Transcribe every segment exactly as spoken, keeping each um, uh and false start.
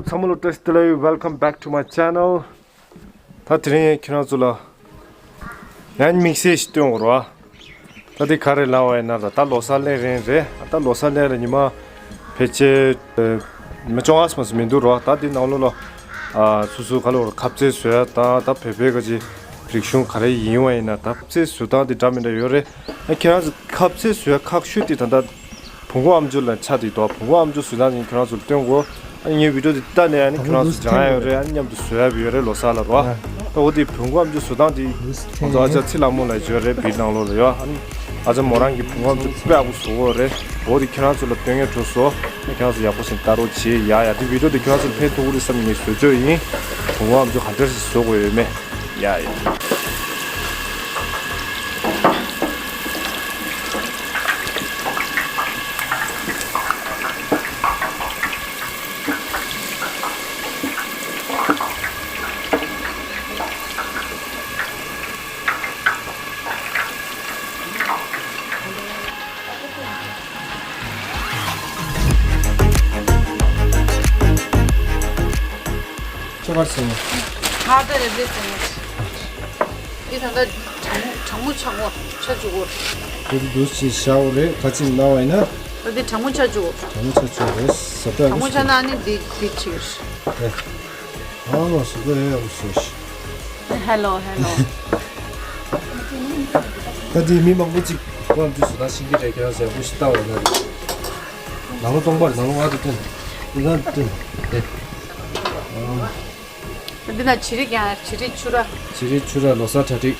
ཚང་མ་ལ་བཀྲ་ཤིས་བདེ་ལེགས། Welcome back to my channel. ད་དེ་རིང་ཁྱེད་རང་ཚོ་ལ་ཡང་དམིགས་བསལ་ཞིག་སྟོན་དགོས་རེད་བ། ད་དེ་ག་རེ་ལབ་པ་ཡིན་ན། ད་ད་ལོ་གསར་སླེབས་རན་རེད། ད་ལོ་གསར་སླེབས་ལ་ཉི་མ་ཕལ་ཆེར་ཉི་མ་བཅོ་ལྔ་ཙམ་མ་ཟིན་མི་འདུག་རེད་བ། ད་དེ་ནང་ལོགས་ལ་ཨ་སོ་སོ་ག་ལབ་དགོས་རེད། ཁ་ཟས་བཟོ་ཡ་དང་ད་བོད་པའི་ག་ཅིག་རིག་གཞུང་ག་རེ་ཡིན་པ་ཡིན་ན། ད་ཁ་ཟས་བཟོ་སྟངས་དེ་འདྲ་མི་འདྲ་ཡོད་རེད། ཨ་ཁྱེད་རང་ཚོ་ཁ་ཟས་བཟོ་ཡ་ཁག་ཤོས་དེ་ད་ལྟ་བོང་གུ་ཨ་མཆོག་ལ་ཆགས་བསྡད་འདུག་བོང་གུ་ཨ་མཆོག་བཟོ་སྟངས་ཡིན་ཁྱེད་རང་ཚོ་ལ་སྟོན་དགོས། ཨ་ངའི་བི་ཌིའོ་དེ་ལྟ་ནས་ཨ་ནི་ཁྱེད་རང་ཚོ་སྦྱང་ཡ་ཡོད་རེད། ཨ་ནི་མཉམ་དུ་བཟོ་ཡ་ཡོད་རེད་ལོ་གསར་ལ་རོ། ཨ་ད་འོ་དེ་བོང་གུ་ཨ་མཆོག་བཟོ་སྟངས་དེ་ང་ཚོ་ཨ་ཅག་ཚེ་ལྷ་མོ་ལ་ཡོད་རེད། བིར་ནང་ལོགས་ལ་ཡོད། ཨ་ནི་ཨ་ཅག་མོ་རང་གི་བོང་གུ་ཨ་མཆོག་དཔེ་ཡག་པོ་བཟོ་གི་ཡོད་རེད། འོ་དེ་ཁྱེད་རང་ཚོ་ལ་སྟོན་ཡ་འགྲོ་སོང་། ཨ་ཁྱེད་རང་ཚོ་ཡག་པོ་ཞིག་ལྟ་རོགས་བྱེད་ཡ། ཡ་དེ་བི་ཌིའོ་དེ་ཁྱེད་རང་ཚོ་ལ་ཕན་ཐོགས་ཀྱི་རེད་བསམ་ནས་ངས་བཟོ་བཅོས་ཡིན། བོང་གུ་ཨ་མཆོག་ག་འདྲ་ཞིག་བཟོ་དགོས་ཡོད་མེད། ཡ་ཡ། ཅོག་གར་སོང་། ཧ་ད་རེ་རེ་སོང་། འདི་ད་ལྟ་གྲང་མོ་གྲང་མོ་ཆག་གོ་ཆ་བཅུག་གོ། འདི་འདུག་ཅིག་བཞག་གོ་རེད། ག་ཅིག་ལབ་པ་ཡིན་ན། ད་འདི་གྲང་མོ་ཆ་བཅུག་གོ། གྲང་མོ་ཆ་བཅུག་རེད། ཟབ་ཏོག་གྲང་མོ་ཆག་ན་ནི་འདི་འདི་ཅིག་ཨ་མ་ཟབ་ཏོག་ཡག་པོ་བཟོས་ཤག་ཧེ་ལོ་ཧེ་ལོ། ད་འདི་མི་མང་པོ་ཅིག་ཁོང་དུས་སུ་ད་ཤིང་གི་རེ་ཁྱེད་རང་ཟས་པོ་ཞིག་ལྟ་བ་ན། ནང་ལོ་སྟོང་པར་ནང་ལོ་ཨ་དུ་སྟོན། འདི་ག་སྟོན། ཨེ། འདི་ན་བྱི་རིལ་ཀྱང་བྱི་རིལ་ཆུ་ར། བྱི་རིལ་ཆུ་ར་ལོ་གསར་གྲ་སྒྲིག་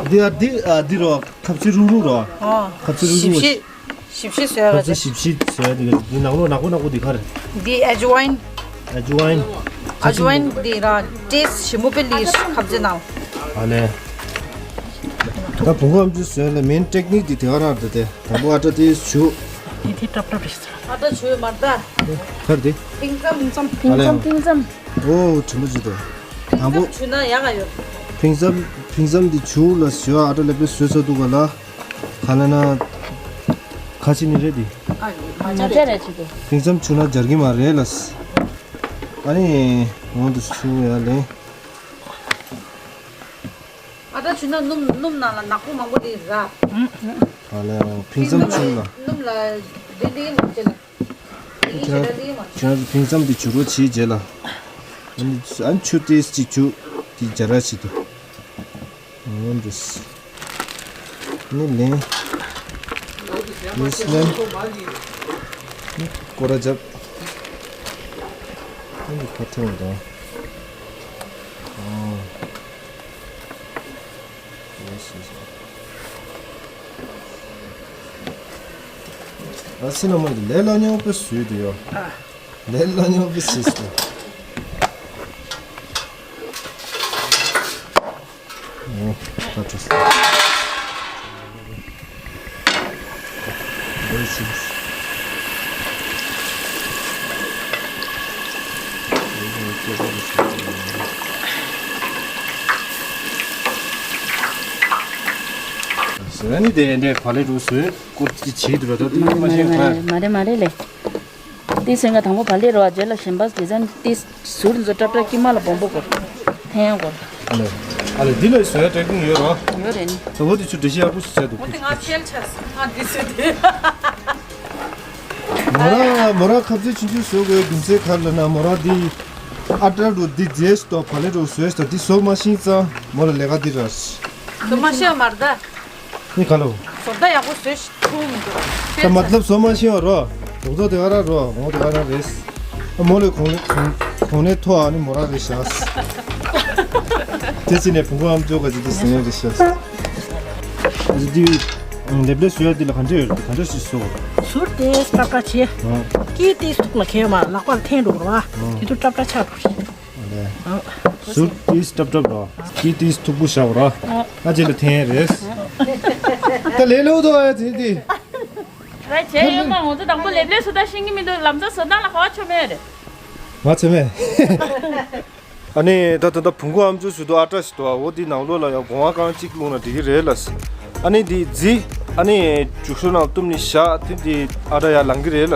འདི་ཨ་འདི་ཨ་འདི་རོ། ཁབ་ཚིག་རུག་རུག་རོ། ཨོ། ཁབ་ཚིག་རུག་རུག་ཞིབ་ཞིབ་ཞིབ་ཞིབ་བཟོས་ཁབ་པ་ཚིག་ཞིབ་ཞིབ་བཟོས་འདི་འདི་ནང་ལོ་ནག་པོ་ནག་པོ་འདི་ག་རེད། འདི་ཨེ་ཇུ་ཝའིན། ཨེ་ཇུ་ཝའིན། ཨེ་ཇུ་ཝའིན་འདི་ར་ཊེ་སི་ཊི་ཞིམ་པོ་དཔེ་ལི་ཁབ་ཚིག་ནང་། ཨ་ལེ། ད་བོང་གུ་ཨ་མཆོག་བཟོས་ལ་མེན་ཊེག་ནིག་འདི་དེ་ག་རང་རེད་དེ། དང་པོ་ཨ་ཊ་དེ་བྱུག་དེ་དེ་ཊབ་ཊབ་རེད་ཟེར། ཨ་ཊ་བྱུག་མར་ད། ག་རེ་དེ། ཕིང་ཙམ། ཕིང་ཙམ། ཕིང་ཙམ། ཕིང་ཙམ། ཨོ་དྲིན་པོ་ཅི་དོ། དང་པོ། ཕིང་ཙམ་བྱུག་ན་ཡག་ག་ཡོད། ཕིང་ཙམ། ཕིང་ཙམ་འདི་བྱུག་ལ་བཟོས། ཨ་ཊ་ལེབ་ལེབ་བཟོས་ཚར་འདུག་ག་ལ། ག་ལ་ན། ཁ་ཆེ་ནི་རེད་དེ། ཨ་ཡོད་མ་མ་བྱ་བྱ་རེད་ཅི་དོ། ཕིང་ཙམ་བྱུག་ན་འབྱར་གི་མ་རེད་ལ། ཨ་ནི། འོང་དུ་བྱུག་ཡ་ལེ། ཨ་ད་བྱུག་ན་སྣུམ་སྣུམ་ནང་ལ་ནག་པོ་མང་པོ་ལི་ར། ཨ་ལེ། ཕིང་ཙམ་བྱུག་ལ། སྣུམ་ལ་རེ་རེ་ལ་ཅི་ལ། ཁྱེད་རང་ཁྱེད་རང་ཚོ་ཕིང་ཙམ་འདི་བྱུག་རོགས་བྱེད་རྗེས་ལ། ཨ་ནི་ཨ་ནི་ཆུ་ཏོག་ཙམ་ཅིག་བྱུག་དེ་འབྱར་ར་བྱེད་དོ། འོ་འདུག་ནི་ལེན། ནི་སི་ལེན། ནི་སྐོར་ར་རྒྱབ། ནི་ཁ་ཐོན་དང་། ཨོ། ཨ་སི་ན་མ་ལས་ལ་ཉོ་པའི་སུས་དུ་ཡོ། ལས་ལ་ཉོ་པའི་སུས་དུ། ཨོ། ད་ཅོ་སི། ཟེར་ནི་དེ་འདྲའི་བག་ལེབ་རུ་བཟོས་སྐོར་གྱི་བྱེད་དུ་ར་ད་དུ་མ་ཤེས་ཁ། མ་རེད་མ་རེད་ལེ། དེ་སེང་ག་དང་པོ་བག་ལེབ་རུ་བ་རྗེས་ལ་ཞིམ་པ་དེ་ཙམ་དེ་ཟུར་འཛོ་ཏྲབ་ཏྲབ་ཀྱི་མ་ལ་སྦོམ་པོ་སྐོར་འཐེན་ཡང་སྐོར། ཨ་ལེ། ཨ་ལེ་འདི་ལ་བཟོ་ཡ་ཏྲེག་ཀིང་ཡོད་རོ། ཡོད་རེད་ནི། ད་བོ་དེ་ཆུ་འདྲི་ཤི་ཡག་པོ་ཞིག་བྱས་འདུག་འོ་དེ་ང་ཁྱེལ་ཆ་སོང་ང་འདི་ཟེར་དེ། མོ་རང་མོ་རང་ཁབ་ཚིག་ཆུང་ཆུང་བཟོ་དགོས་རྒྱུ་མཚན་ག་རེ་ལབ་ན་མོ་རང་འདི་ཨ་ཏྲ་རུ་འདི་རྫས་ཤིག་ཏོ་བག་ལེབ་རུ་བཟོས་ཤིག་ཏོ་འདི་བཟོ་མ་ཤེས་ཙང་མོ་ལ་ལས་ཀ་འདི་ར། བཟོ་མ་ཤེས་མ་རེད་ད། ནི་ག་ལོ། བཟོ་ལྟ་ཡག་པོ་བཟོས་ཤིག་ཐུག་མི་འདུག་ད་མ་ལབ་བཟོ་མ་ཤེས་པ་རོ། རོགས་ཚོགས་དེ་ག་ར་རོ་ངོ་དེ་ག་ར་རེད། མོ་ལས་གོང་ལས་གོང་ལས་ཐོ་ཨ་ནི་མོ་ར་རེད་ཤག་དེ་ཚེ་ནས་བུ་མོ་ཨམ་ཅོག་ག་ཅིག་དེ་ཟིན་ཡོད་རེད་ཤག་འདི་ལེབ་ལེབ་བཟོ་ཡ་འདི་ལ་ག་འདྲ་ཡོད་རེད། ག་འདྲ་ཞིག་བཟོ། ཟུར་དེ་སྐྲ་སྐྲ་བྱེད། ཨ། ཀི་ཏིས་ཐུག་ལ་ཁེལ་མ་ལག་པ་ལ་འཐེན་འགྲོ་གི་རེད་བ། ཨ། དེ་ཚོ་སྲབ་སྲབ་ཆགས་འགྲོ་གི་རེད། ཨ་ལས། ཨ། ཟུར་ཏིས་སྲབ་སྲབ་རོ། ཀི་ཏིས་ཐུག་པོ་བཞག་རོ། ཨ། ཨ་ཅེ་ལ་འཐེན་རེད། ད་ལས་སླ་པོ་འདུག་ཨ་ཙི་འདི། རེད་བྱས་ཡོད་མ་ང་ཚོ་དང་པོ་ལེབ་ལེབ་བཟོ་ད་ཤེས་ཀྱི་མི་འདུག་ལམ་སང་བཟོ་སྟངས་ལ་ག་བ་ཆོ་མེད་རེད། ང་ཚོ་མེད། ཨ་ནི་ད་ད་ད་བུང་གུ་ཨམ་ཅོག་ཟེར་དུས་ཨ་ཏྲ་ཞིག་འདུག་ཨ། འོ་དེ་ནང་ལོགས་ལ་ཡང་སྒོ་ང་རྐང་གཅིག་བླུགས་ན་འགྲིག་གི་རེད་ལ། ཨ་ནི་དེ་རྫི། ཨ་ནི་འཇུ་ཤོག་ནང་བཏུམ་ནི་བཞག་དེ་དེ་ཨ་ཏྲ་ཡར་ལངས་གི་རེད་ལ།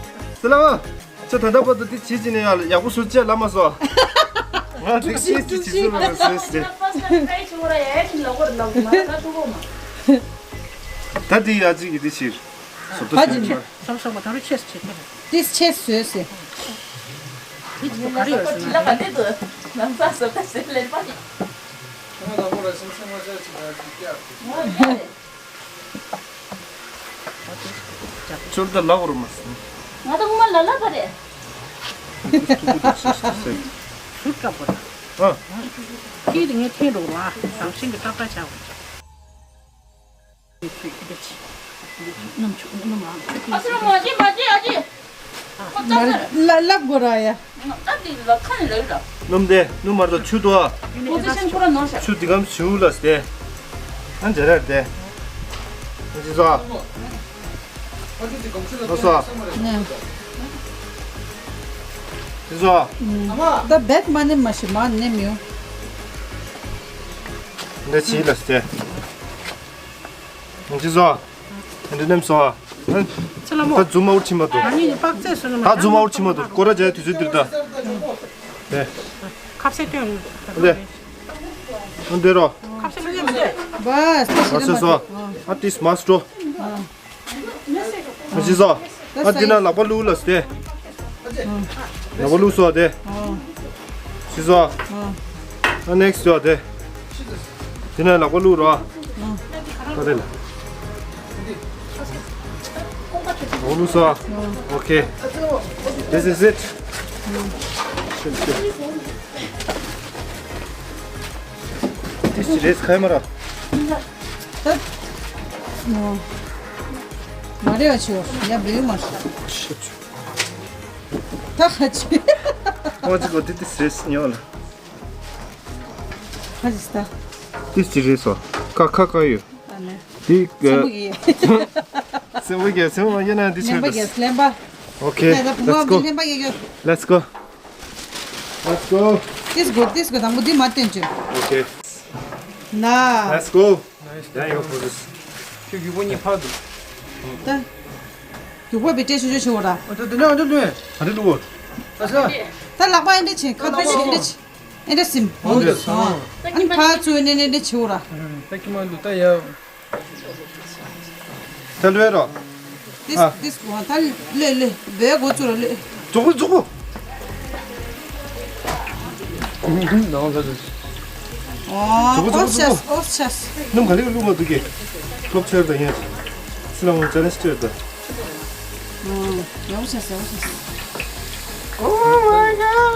སི་ལ་མ། ཁྱོད་ད་ལྟ་བར་དུ་དེ་བྱེད་ཀྱི་ནས་ཡག་པོ་བཟོ་བྱས་ལབ་མ་སོང་། ང་དེ་ཤེས་ཀྱི་བྱེད་ཚུལ་མ་བཟོས་ཟེར། ད་དེ་ཡ་གཅིག་གི་དེ་ཕྱིར། བཟོ་ལྟ་ཕ་ཞིག་གྱིས་མ། སོང་སོང་བ་ད་རུ་ཆེས་ཆེ་ཁྱོད། དེ་ཆེས་བཟོས་ཟེར། དེ་ཅི་ག་རེ་ཡོད་ཟེར་ན། ལམ་སང་བཟོ་ལྟ་ཟེར་ལེན་པ་ནི། ཁྱོད་ད་ལག་རུ་མ་སོང་། ང་ད་ངོ་མ་ལ་ལ་པ་རེད། ཐུག་པོ་ཐུག་སི་སི་སི། ཟུར་བཀྲ་བོ་ར། ཨ། ཁྱེད་ངས་འཐེན་རོགས་ར། རང་བཞིན་གྱི་ཏག་ཏག་བྱ་བ། ཨ་སི་ར་མ་ཅི་མ་ཅི་ཨ་ཅི། ཁོ་ལ་ལབ་དགོས་ར་ཡ། སྣུམ་དེ་སྣུམ་མར་དང་ཆུ་དོ། ཆུ་འདི་གམ་ཆུ་ལ་སྟེ། ཨ་འཇལ་ར་དེ། ཨ་ཅི་ཟ། ཨ་ཟ། ནས། ཅི་ཟ། ད་བེད་མ་ནེམ་མ་ཤི་མ་ནེམ་ཡོ། འདི་ཆི་ལ་སྟེ། ཅི་ཟ། འདི་ནེམ་སོང་ཨ། ཚེ་ལ་མོ། ད་རྫུན་མ་འུར་ཆི་མ་འདུག་ད་ནི་པག་ཚེ་སོང་ནི་མ། ད་རྫུན་མ་འུར་ཆི་མ་འདུག་སྐོར་ར་རྒྱག་དུས་ཚོད་འདིར་ད། དེ། ཁ་ཟས་སྟོན། དེ། འདི་རོ། ཁ་ཟས་ལུག་ཡ་མི་འདུག་བ་སྟོན་ཨ་སོ་སོ། ཨ་ཏིས་མ་སྤྲོ། ཨ་ཅི་ཟ། ཨ་འདི་ན་ལག་པ་བླུགས་ལ་སྟེ། ལག་པ་བླུགས་སོ་དེ། ཅི་ཟ། ཨ་ནེག་སི་ཡོད་དེ། དེ་ནས་ལག་པ་བླུགས་རོགས། ད་དེ་ལ། ལག་པ་བླུགས་སོ། Okay. This is it. This is camera. མ་རེད་བ་ཆོ་ཡ་བེའུ་མ་ཤ། ད་ཁ་ཆེ། ཁོང་ཅིག་གོ་དེ་དེ་ཟེར་ཉོ་ལ། ཁ་ཅིག་ད། དེ་ཅི་རེད་སོ། ཁ་ཁ་ཁ་ཡོད། ད་ནི། དེ་སེམས་པ་གི། སེམས་པ་གི་སེམས་པ་ཡིན་ན་འདི་ལེན་པ་ཆོད་གི་ལེན་པ། Okay. ད་ད་བུ་མོ་let's go. འདི་ལེན་པ་གི་གི། Let's go. Let's go. This good, this good. དང་པོ་འདི་མ་སྟོན་ཅིག Okay. ན། Let's go. ཡ་ཡོ་ཕོ་ཟིག་ཁྱོད་རྒྱུག་པོ་གཉིས་ཕར་འདུག་ད། རྒྱུག་པ་བི་ཏྲེ་ཆུ་ཆུ་ཆུ་བོ་ར། ཨ་ད་དེ་ནས་ཨ་འདྲ་འདུག་ཨ་འདྲ་འདུག་ཨ་ས། ད་ལག་པ་ཨེ་འདྲ་བྱེད་ཁ་ཐུག་བྱེད་ཨེ་འདྲ་བྱེད། ཨེ་འདྲ་སིམ། ཨ་འདྲ་སོང་། ཨ་ནི་ཕར་ཚུར་ཨེ་འདྲ་ཨེ་འདྲ་བྱེད་བོ་ར། ད་ཁྱི་མ་འདུག་ད་ཡ། ད་ལོས་རོ། ཏིས་ཨ། ཏིས་གོ་ད་ལོས་ལོས་བེ་གོ་ཚུར་ལོས། མཛུག་པོ་མཛུག་པོ། ནང་ལ། ཨོ། མཛུག་པོ་མཛུག་པོ་ཨོ་ཤེས་མཛུག་པོ། ཨོ་ཤེས། སྣུམ་ག་ལེ་ག་བླུགས་མ་འདུག་གི། ལོབ་ཆེར་དང་ཡན། སི་ལ་མོ་ཅ་ལེ་སི་ཆེར་དང་། ཨོ་ཤེས་ཨོ་ཤེས། Oh my god.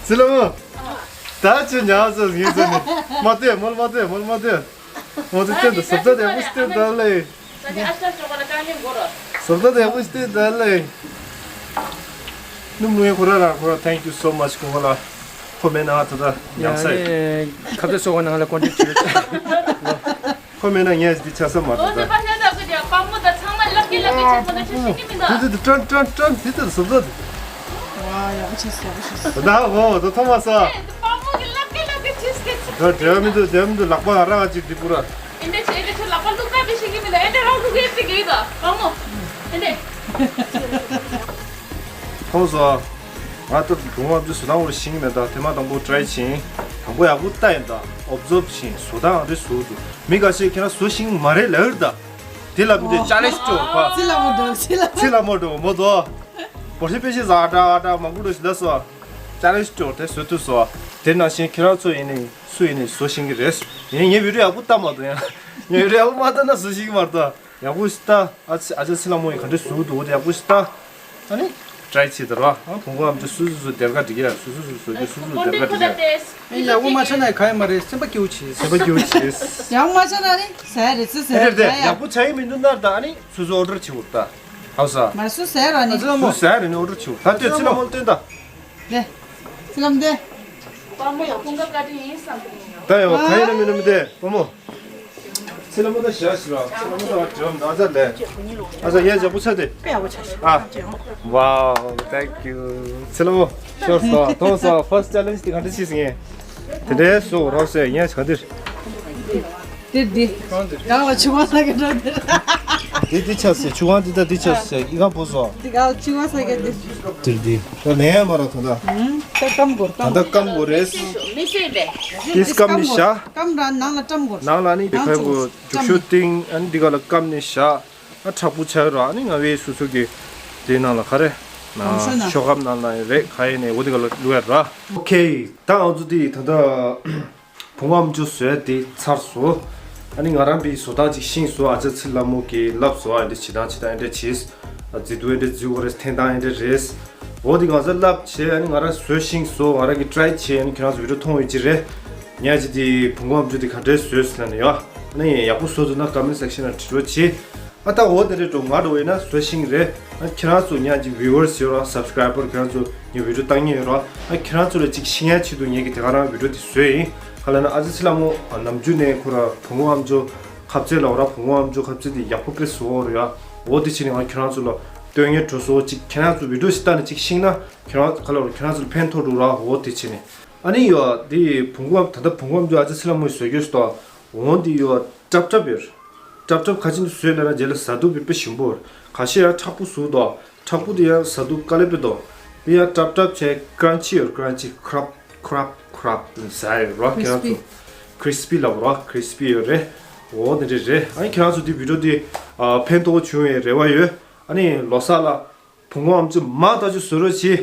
སི་ལ་མོ། ད་ཅི་ཉག་ཟ་ཡིན་ཟ་ནི། མ་ལྟོས་མོལ་མ་ལྟོས་མོལ་མ་ལྟོས། མོ་ཚོ་ཅན་དུ་སབ་ཙ་དེ་ཡག་པོ་ཞིག་སྟེར་ད་ལེ། སབ་ཙ་དེ་ཡག་པོ་ཞིག་སྟེར་ད་ལེ། ནུབ་ནུ་ཡེ་ཁོ་ར་ར་ཁོ་ར། Thank you so much ཁོ་ལ། ཁོ་མེད་ན་ད་ད་ཡང་ས་ཡེ། ཁ་ཚ་སོགས་ནང་ལ་ཀོན་ཊེག་བྱེད། ཁོ་མེད་ན་ངས་འདི་ཆ་ས་མ་རེད་ད། དེ་དེ་དེ་ཀྲན་ཀྲན་ཀྲན་དེ་དེ་སོ་སོ་དེ། ད་འོ་ད་ཐོ་མ་ས། ད་དེ་མི་འདུག་དེ་མི་འདུག་ལག་པ་ང་རང་ཅིག་འདི་པུ་ར། ཨེ་འདྲ་བྱས་ཨེ་འདྲ་བྱས་ལག་པ་བླུགས་ཀ་བྱེད་ཤེས་ཀྱི་མི་འདུག་ཨེ་འདྲ་རང་བླུགས་ཡས་ཅིག་གི་ད་བ་མོ། ཨེ་འདྲ། ཐོང་སོ། ང་ད་དུང་ཨ་བུ་བཟོ་སྟངས་འོར་ཤེས་ཀྱི་མེད་ད། དེ་མ་དང་པོ་ཊ་རའི་བྱིན། དང་པོ་ཡག་པོ་ལྟ་ཡིན་ད། ཨོབ་ཛོབ་བྱིན་བཟོ་སྟངས་ཨ་རེ་བཟོ་འདུག་མི་ཁ་ཤས་ཁྱེད་རང་བཟོ་ཤེས་ཀྱི་མ་རེད་ལབ་ཡོད་ད། དེ་ལབ་མི་འདོད་ཅ་ལེ་སི་ཅོ་ཁ། ཚི་ལ་མོ་འགྲོ་ཚི་ལ། ཚི་ལ་མོ་འགྲོ་མོ་དོ། བོ་ཤི་པེ་ཤི་ཟ་ཨ་ཏྲ་ཨ་ཏྲ་མང་པོ་འགྲོ་ཞིག་ལ་སོ། ཅ་ལེ་སི་ཅོ་དེ་བཟོ་ཐུབ་སོ། དེ་ནང་བཞིན་ཁྱེད་རང་ཚོ་ཡིན་ནི་སུ་ཡིན་ནི་བཟོ་ཤེས་ཀྱི་རེད། ཡིན་ངའི་བི་ཌིའོ་ཡག་པོ་ལྟ་མ་འདུག་ཡང་། ངའི་བི་ཌིའོ་ཡག་པོ་མ་ལྟ་ན་བཟོ་ཤེས་ཀྱི་མ་རེད་ད། ཡག་པོ་ཞིག་ལྟ། ཨ་ཅེ་ཨ་ཅེ་ཚི་ལ་མོ་ཡིན་ག་འདྲ་བཟོ་འདུག་དེ་ཡག་པོ་ཞིག་ལྟ། ཨ་ནི་ཊ་རའི་བྱེད་དར་བ། ཨ་བུང་བུ་ཨམ་ཅོག་སུ་སུ་སུ་སྡེར་ཁ་སྒྲིག་ཡ་སུ་སུ་སུ་སུ་སྡེར་ཁ་སྒྲིག་ཡ། ཨེ་ཡག་པོ་མ་ཆགས་ན་ག་ཡེ་མ་རེད། སེམས་པ་སྐྱིད་པོ་བྱེད། སེམས་པ་སྐྱིད་པོ་བྱེད། ཡག་པོ་མ་ཆགས་ན་ནི་ཟ་ཡ་རེད་ཙི་ཟ་ཡ་རེད་ད་ཡ། ཡག་པོ་ཆགས་ཡི་མི་འདུག་ན་ད་ཨ་ནི་སུ་སུ་ཨོ་ཌར་བྱེད་དགོས་ད། ཧའུ་ས། མ་སུ་ཟ་ཡ་ར་ནི། ཨ་ཙི་ལ་མོ། སུ་ཟ་ཡ་རེད་ནི་ཨོ་ཌར་བྱེད་དགོས་ད། ལྟོས་ཚི་ལ་མོ་ལྟོས་ད། ལེ། ཚི་ལམ་དེ། དཔའ་མོ་ཡག་པོ་འགའ་བཀའ་དྲིན་ཡིན་བསམ་གི་ཡིན། ད་ཡོ་ག་ཡིན་ན་མིན་ན་མི་དེ་དཔའ་མོ། ཚི་ལ་མོ་ད་ཞག་ཞིག་ལ་ཚི་ལ་མོ་ད་བ་དྲི་བ་མ་ད་ལེ། ཨ་ས་ཡ་ཇག་པོ་ཆ་དེ། དཔེ་ཡག་པོ་ཆ་ཞིག་ཨ། Wow, thank you. ཚི་ལ་མོ། ཤོར་སོ་ཐོང་སོ། ཕར་སི་ཊི་ཅེ་ལེན་ཇི་དེ་ག་འདྲ་ཞིག་ཟིན་ངེ། དེ་འདྲའི་སོ་རོགས་སོ་ཡ་ག་འདིར། དེ་འདི། གང་ལ་ཆུ་བ་ས་གི་འགྲོ་འདིར། དེ་འདི་ཆ་སེ་ཆུ་བ་འདི་ད་འདི་ཆ་སེ་ཡི་ག་བུ་སོ། དེ་ག་ཆུ་བ་ས་གི་འདི། དེ་འདི། ད་ལེན་ཡ་མ་ར་ཐོང་ད། ད་སྐམ་གོར་ད་སྐམ་གོར་རེད། མི་སེ་ལེ། དེ་སྐམ་ནི་བཞག་སྐམ་ར་ནང་ལ་སྐམ་གོར། ནང་ལ་ནི་དེ་ནང་ཁ་གོ་ཚུགས་རྒྱུག་ཤོག་སྟེང་ཨ་ནི་འདི་ག་ལ་སྐམ་ནི་བཞག་ཨ་མཁྲེགས་པོ་ཆགས་ར། ཨ་ནི་ང་བའི་སོ་སོ་གི་དེ་ནང་ལ་ག་རེ་ན་ཤོག་སྒམ་ནང་ལ་རེད་ག་ཡེ་ནས་འོ་དེ་ག་ལ་བླུག་ཡ་ར། ཨོ་ཁེ། ད་ང་ཚོ་དེ་ད་ལྟ། བུང་བ་ཨམ་ཅོག་བཟོས་དེ་ཚར་སོང་། ཨ་ནི་ང་རང་པའི་བཟོ་སྟངས་ཅིག་ཤེས་སོང་། ཨ་ཅག་ཚི་ལ་མོ་གིས་ལབ་སོང་། ཨ་འདྲ་བྱེད་སྟངས་བྱེད་སྟངས་ཨེ་འདྲ་བྱེད། ཨ་མཛེས་སྡུག་ཨེ་འདྲ་མཛེས་དགོས་རེད། འཐེན་སྟངས་ཨེ་འདྲ་རེད། འོ་དེ་ང་ཚོ་ལབ་བྱས། ཨ་ནི་ང་རང་བཟོས་ཤེས་སོང་། ང་རང་གིས་ཊ་རའི་བྱས། ཨ་ནི་ཁྱེད་རང་ཚོ་བི་ཌིའོ་མཐོང་ཡོད་ཀྱི་རེད། ཉག་ཅིག་དེ་བུང་བ་ཨམ་ཅོག་དེ་ག་འདྲས་བཟོས་ཟེར་ན་ཡོད། ཨ་ནི་ཡག་པོ་བཟོ་ཐུབ་ན་ཀོ་མེན་སེག་ཤན་ལ་འབྲི་རོགས་བྱེད། ཨ་ད་འོ་དེ་རེད་འགྲོ་ང་འགྲོ་ཡིན་ན་བཟོ་ཤེས་ཀྱི་རེད། ཨ་ཁྱེད་རང་ཚོ་ཉག་ཅིག་བིའུ་ཝར་སི་ཡོད་ར། སབ་སི་ཀ་རའི་བར་ཁྱེད་རང་ཚོ་ངའི་བི་ཌིའོ་ལྟ་མཁན་ཡོད་ར། ཨ་ཁྱེད་རང་ཚོ་ལ་ཅིག་ཤེས་ཡ་ཆེད་དུ་ངས་ཀྱི་དེ་ག་རང་བི་ཌིའོ་དེ་བཟོས་ཡིན། ག་ལབ་ན་ཨ་ཅག་ཚི་ལ་མོ་ནམ་རྒྱུན་ནས་ཁོ་ར་བུང་བ་ཨམ་ཅོག་ཁ་རྩེ་ལབ་ར། བུང་བ་ཨམ་ཅོག་ཁ་རྩེ་དེ་ཡག་པོ་དཔེ་བཟོ་འོ་ར་ཡ། འོ་དེ་བྱས་ནས་ང་ཁྱེད་རང་ཚོ་ལ་སྟོན་ཡས་འགྲོ་སོང་། ཅིག་ཁྱེད་རང་ཚོ་བི་ཌིའོ་ཞིག་ལྟ་ནས་ཅིག་ཤེས་ན་ཁྱེད་རང་ག་ལབ་ར་ཁྱེད་རང་ཚོ་ལ་ཕན་ཐོགས་འགྲོ་ར། འོ་དེ་བྱས་ནས་ཨ་ནི་ཡོད་དེ་བུང་བ་ད་ལྟ་བུང་བ་ཨམ་ཅོག་ཨ་ཅག་ཚི་ལ་མོ་ཡིས་བཟོས་ཀྱི་སྟོ། འོ་དེ་ཡོད་ཀྲབ་ཀྲབ་ཡོད། ཀྲབ་ཀྲབ་ཁ་ཅིག་ཏུ་བཟོས་ལ་ན་རྗེས་ལ་ཟ་དུས་པི་པི་ཞིམ་པོ། ཁ་ཤས་ཡང་མཁྲེགས་པོ་བཟོ་དོ། མཁྲེགས་པོ་དེ་ཡང་ཟ་དུས་དཀའ་ལས་པི་དོ། དེ་ཡང་ཀྲབ་ཀྲབ་བྱས་ཀྲན་ཆི་ཡོད། ཀྲན་ཆི་ཀྲབ་ཀྲབ་ཀྲབ་ཟ་ཡོད་རོ་ཁྱེད་རང་ཚོ། ཀྲི་སི་པི་ལབ་རོ། ཀྲི་སི་པི་ཡོད་རེད། འོ་དེ་འདྲ་རེད། ཨ་ནི་ཁྱེད་རང་ཚོ་དེ་བི་ཌིའོ་དེ་ཨ་ཕན་ཐོགས་བྱུང་བའི་རེ་བ་ཡོད། ཨ་ནི་ལོ་གསར་ལ་བུང་བ་ཨམ་ཅོག་མ་ལྟ་ཅུ་བཟོ་རོགས་གྱིས།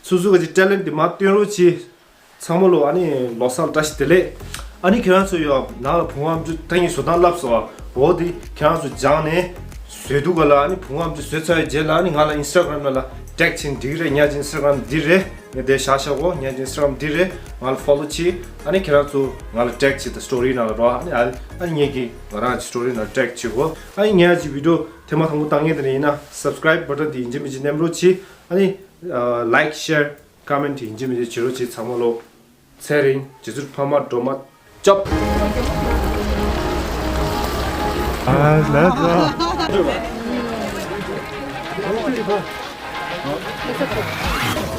སོ་སོ་ག་ཅིག་ཊེ་ལེན་ཊི་དེ་མ་སྟོན་རོགས་གྱིས། ཚང་མ་ལོ་ཨ་ནི་ལོ་གསར་བཀྲ་ཤིས་བདེ་ལེགས། ཨ་ནི་ཁྱེད་རང་ཚོ་ཡོད་ནང་ལ་བུང་བ་ཨམ་ཅོག་ད་ངས་བཟོ་སྟངས་ལབ་སོང་བ། འོ་དེ་ཁྱེད་རང་ཚོ་སྦྱངས་ནས་བཟོས་འདུག་ག་ལ། ཨ་ནི་བུང་བ་ཨམ་ཅོག་བཟོས་ཚར་བའི་རྗེས་ལ་ཨ་ནི་ང་ལ་ཨིན་སི་ཊ་གྷ་རམ་ནང་ལ་ཊེག་བྱེད་འགྲིག་རེད། ཉག་ཅིག་ཨིན་སི་ཊ་གྷ་རམ་འདི་རེད། ངས་དེ་བཞག་བཞག་གོ་ཉག་ཅིག་ཨིན་སི་ཊ་གྷ་རམ་འདི་རེད། ང་ལ་ཕོ་ལོ་བྱེད། ཨ་ནི་ཁྱེད་རང་ཚོ་ང་ལ་ཊེག་བྱེད་དང་སི་ཊོ་རི་ནང་ལ་རོ། ཨ་ནི་ཨ་ཨ་ནི་ངས་ཀྱིས་ང་རང་གི་སི་ཊོ་རི་ནང་ཊེག་བྱེད་གོ་ཨ་ནི་ཉག་ཅིག་བི་ཌིའོ་ཐེངས་མ་དང་པོ་ལྟ་མཁན་དེ་འདྲ་ཡིན་ན་སབ་སི་ཀ་རའིབ་བ་ཊན་དེ་ཡིན་གཅིག་མིན་གཅིག་མནན་རོགས་གྱིས། ཨ་ནི་ལའིཀ་ཤེར་ཀོ་མེན་ཊི་ཡིན་གཅིག་མིན་གཅིག་བྱེད་རོགས་གྱིས། ཚང་མ་ལོ་ཚེ་རིང་རྗེ་བཙུན་ཕ་མ་སྒྲོལ་མ་སྐྱབས། ཨ་ལས་ལ།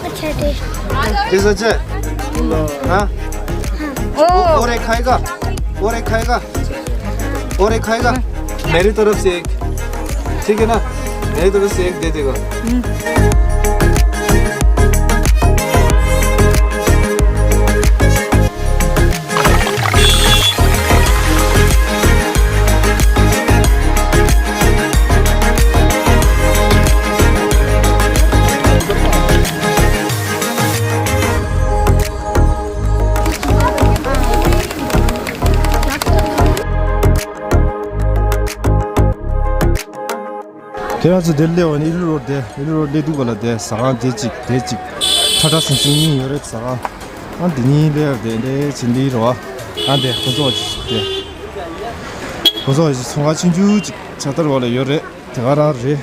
अच्छा दे। कैसा है? हाँ? और एक खाएगा? और एक खाएगा? और एक खाएगा? मेरी तरफ से एक। ठीक है ना? मेरी तरफ से एक दे देगा। ཁྱེད་རང་ཚོ་དེར་སླེབས་པ་ནི་ཨི་ལུ་རོ་དེ་ཨི་ལུ་རོ་སླེབས་དུས་ག་ལ་དེ་ཟ་ཁང་དེ་གཅིག་དེ་གཅིག་ཁྲ་ཁྲ་ཟིང་ཟིང་གཉིས་ཡོད་རེད། ཟ་ཁང་ཨ་འདི་གཉིས་སླེབས་དེ་འདྲ་བྱེད་འདི་རེད་བ། ཨ་འདི་ཁོ་ཚོ་གཅིག་དེ་ཁོ་ཚོ་གཅིག་ཚོང་ཁང་ཆུང་ཆུང་གཅིག་ཆ་ཐར་བ་ལ་ཡོད་རེད། དེ་ག་རང་རེད།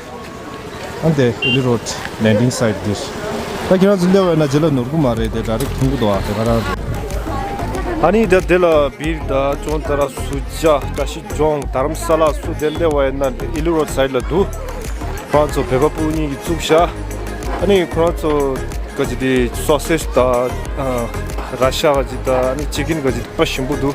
ཨ་འདི་ཨི་ལུ་རོ་ལེན་ཌིང་སའིཊ་འདིར། ད་ཁྱེད་རང་ཚོ་སླེབས་པ་ཡིན་ན་རྗེས་ལ་ནོར་གི་མ་རེད། དེ་ཌའི་རེག་ཐོན་གི་འདུག་ཨ་དེ་ག་རང་རེད། ཨ་ནི་ད་དེ་ལ་སྦིར་དང་ཅོན་ཏ་ར་སུ་ཇ་བཀྲ་ཤིས་ལྗོངས་དྷ་རམ་ས་ལ་སུ་དེ་སླེབས་པ་ཡིན་ན་ཨི་ལུ་རོ་སའིཊ་ལ་འདུག་ཁོ་རང་ཚོ་བོད་པ་སྤུན་གཉིས་ཀྱིས་བཙུགས་ཤག་ཨ་ནི་ཁོ་རང་ཚོ་ག་ཅི་དེ་སོ་སེ་ཇི་དང་ཨ་ར་ཤ་ག་ཅི་དང་ཨ་ནི་ཅི་ཀིན་ག་ཅི་དཔེ་ཞིམ་པོ་འདུག་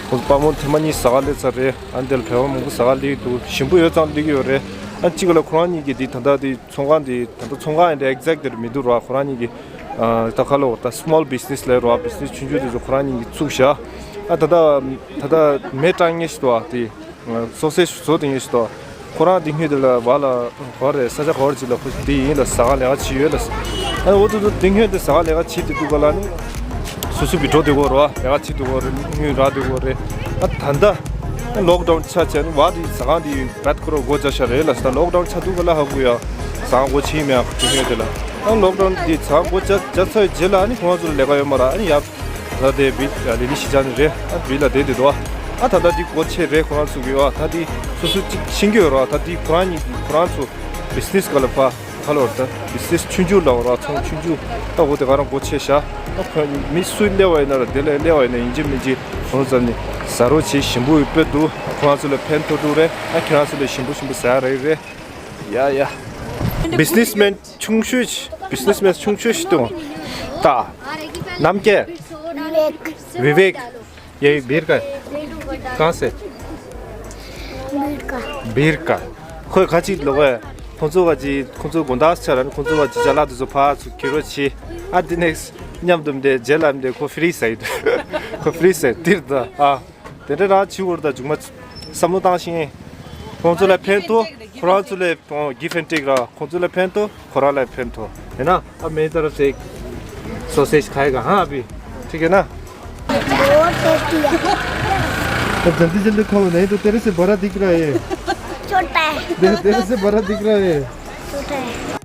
ཁོ་ཚོ་དཔའ་མོ་ཐེངས་མ་གཉིས་ཟ་ག་སླེབས་ཚར་རེད། ཨ་ནི་དེ་ལ་བོད་པ་མང་པོ་ཟ་ག་སླེབས་འདུག་ཞིམ་པོ་ཡོད་ཙང་སླེབས་ཀྱི་ཡོད་རེད། ཨ་ནི་གཅིག་ལ་ཁོ་རང་གཉིས་ཀྱིས་དེ་ད་ལྟ་དེ་ཚོང་ཁང་དེ་ད་ལྟ་ཚོང་ཁང་ཡིན་དེ་ཨེག་ཛེག་དེར་མི་འདུག་ར། ཁོ་རང་གཉིས་ཀྱིས་ཨ་ད་ག་ལོ་ད་སི་མོལ་བི་ཛི་ནེ་སི་ལབ་ར། བི་ཛི་ནེ་སི་ཆུང་ཆུང་དེ་ཚོ་ཁོ་རང་གཉིས་ཀྱིས་བཙུགས་ཤག་ཨ་ད་ལྟ་ད་ལྟ་མེ་སྲེག་མཁན་ཞིག་འདུག་ཨ་དེ་སོ་སེ་ཇི་བཟོ་དེ་མཁན་ཞིག་འདུག་ཁོ་རང་དེ་སྔོན་དེ་ལ་བ་ལ་ག་བ་རེད། ས་ཆ་ག་བ་ཅིག་ལ་ཁོ་དེ་ཡིན་ལ་ཟ་ག་ལས་ཀ་བྱེད་ཡོད་ལ། ཨ་འོ་དེ་ཚོ་དེ་སྔོན་དེ་ཟ་ག་ལས་ཀ་བྱེད་དེ་འདུག་ག་ལ་ནི་སོ་སོ་གི་འགྲོ་དེ་གོ་ར་ལས་ཀ་བྱེད་དེ་གོ་རེད། དངུལ་རག་དེ་གོ་རེད། ཨ་ད་ལྟ་ལོག་ཌའུན་ཆགས་བྱས་ནི་བ་དེ་ཟ་ཁང་དེ་བད་ཁོ་ར་སྒོ་བརྒྱབ་ཤག་རེད་ལ། ད་ལོག་ཌའུན་ཆགས་དུས་ག་ལ་ཧ་གོ་ཡ་ཟ་ཁང་སྒོ་ཕྱེ་མེད་ཨ་ཁོ་དེ་སྔོན་དེ་ལ། ཨ་ལོག་ཌའུན་དེ་ཟ་ཁང་སྒོ་བརྒྱབ་བརྒྱབ་ཚར་བའི་རྗེས་ལ་ཨ་ནི་ཁོ་རང་ཚོ་ལ་ལས་ཀ་ཡོད་མ་ར། ཨ་ནི་ཡ་ད་དེ་བི་ལི་ལི་ཤི་ཅང་ནི་རེད། ཨ་བི་ལ་བསྡད་དེ་འདུག་ཨ་ད་ད་དེ་སྒོ་ཕྱེ་རེད། ཁོ་རང་ཚོ་གི་ཨ་ད་དེ་སོ་སོ་གཅིག་ཤེས་ཀྱི་ཡོད་ར། ད་དེ་ཁོ་རང་གཉིས་ཁོ་རང་ཚོ་བི་ཛི་ནེ་སི་ག་ལ་ཕ་ཁ་ལོར་ད་བི་ཛི་ནེ་སི་ཆུང་ཆུང་ལ་བ་ར་ཚོང་ཆུང་ཆུང་ད་འོ་དེ་ག་རང་སྒོ་ཕྱེ་ཤག་ཨ་ཁོ་མི་སུ་སླེབས་པ་ཡིན་ན་ར་དེ་ལ་སླེབས་པ་ཡིན་ན་ཡིན་གཅིག་མིན་གཅིག་ཁོ་རང་ཚོ་ནི་ཟ་རོགས་བྱེད། ཞིམ་པོ་ཡོད་པོ་འདུག་ཁོ་རང་ཚོ་ལ་ཕན་ཐོགས་འདུག་རེད། ཨ་ཁྱེད་རང་ཚོ་ལ་ཞིམ་པོ་ཞིམ་པོ་ཟ་ཡ་རེད་རེད། ཡ་ཡ། བི་ཛི་ནེ་སི་མེན་ཆུང་ཤོས་ཤིག་བི་ཛི་ནེ་སི་མེན་ཆུང་ཤོས་ཤིག་འདུག་ད་ནམ་རྒྱལ། विवेक। विवेक। ये वीर का है। कहाँ से? बीर का। बीर का। ཁོས་ཁ་ཅིག་ལོག་གས། ཁོང་ཚོ་ག་ཅི་ཁོང་ཚོ་དགོང་དག་ཆ་ར་ནི་ཁོང་ཚོ་ག་ཅི་ཅ་ལག་དེ་ཚོ་ཕར་ཚུར་ཁྱེར་རོགས་བྱེད། ཨ་དེ་ནས་མཉམ་དུ་འདི་རྗེས་ལ་འདི་ཁོ་ཧྥི་རི་ཟ་ཡི་འདུག་ཁོ་ཧྥི་རི་ཟ་ཡི་འདིར་ད་ཨ། དེ་འདྲ་རང་བྱེད་དགོས་རེད། ད་མཇུག་མ་བསམ་བློ་བཏང་ཤིང་། ཁོང་ཚོ་ལ་ཕན་ཐོགས། ཁོ་རང་ཚོ་ལ་ཨོ་give and take ར། ཁོང་ཚོ་ལ་ཕན་ཐོགས། ཁོ་རང་ལ་ཕན་ཐོགས། है ना? अब मेरी तरफ से एक सॉसेज खाएगा, हाँ, अभी। ठीक है ना? बहुत टेस्टी है। अब जल्दी जल्दी खाओ, नहीं तो तेरे से बड़ा दिख रहा है। छोटा है। तेरे, तेरे से बड़ा दिख रहा है। छोटा है।